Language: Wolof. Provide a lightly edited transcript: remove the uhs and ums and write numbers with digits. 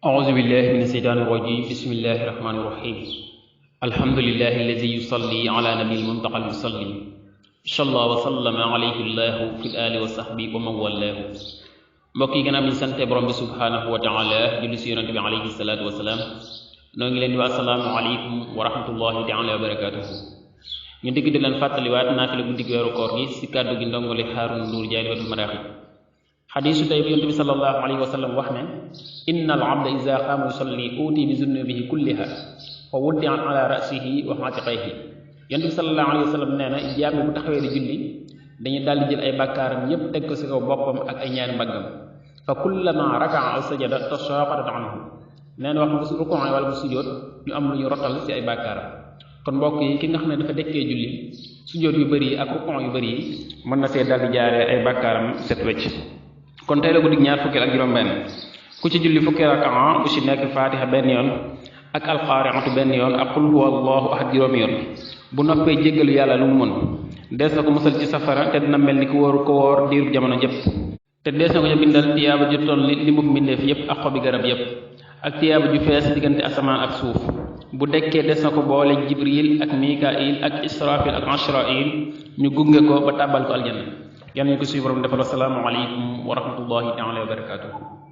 أعوذ بالله من الشيطان الرجيم بسم الله الرحمن الرحيم الحمد لله الذي يصلي على نبي المنتقى المصلي صلى وسلم عليه الله في الآل وصحبه ومن والاه mbokk yi gannaaw bi ñu sante borom bi subhanahu wa taala julli si yonente bi alayhi salaatu wasalaam noo ngi leen di wax asalaamu aleykum wa rahmatullahi taala wa barakatuhu ñu digg di leen fàttaliwaat naafila bu digg weeru koor gi si kàddu gi ndongole Haaruna Nduur Jaalibatul Maraaxib xadiisu tey bi yonente bi sallallahu alayhi wa sallam wax ne inna al abda iza qaama yusalli uuti bi zunubihi kulliha fa wuddi'at ala rasihi wa atiqayhi yonente bi sallallahu alayhi wa sallam nee na jaam bi bu taxawee di julli dañu daal di jël ay bàkkaaram yépp teg ko si kaw boppam ak ay ñaari mbaggam fa kullama rakaa aw sajada tasaqatat anhu nee na wax bu rukon wala bu sujjóot ñu am lu ñu rotal si ay bàkkaaram kon mbokk yi ki nga xam ne dafa dekkee julli sujjóot yu bëri yi ak rukon yu bëri yi mën na see daal di jaaree ay bàkkaaram set wecc kon tey la guddi ñaar fukkeel ak juróom-benn ku ci julli fukki rakaa bu ci nekk faatiha benn yoon ak alqaariatu benn yoon ak qul huwa allahu ahad juróomi yoon bu noppee jéggalu yàlla lu mu mën dees na ko musal ci safara te dina mel ni ku wóor ko wóor diirub jamono jëpp te dees na ko ca bindal tiyaaba ju toll ni li mu mbindeef yépp ak xobi garab yépp ak tiyaaba ju fees diggante asamaan ak suuf bu dekkee des na ko boole jibril ak mikail ak israfil ak ashrail ñu gunge ko ba tàbbal ko aljanna yal nañu ko suñu borom defal assalaamu aleykum wa rahmatullahi taala wa barakatuh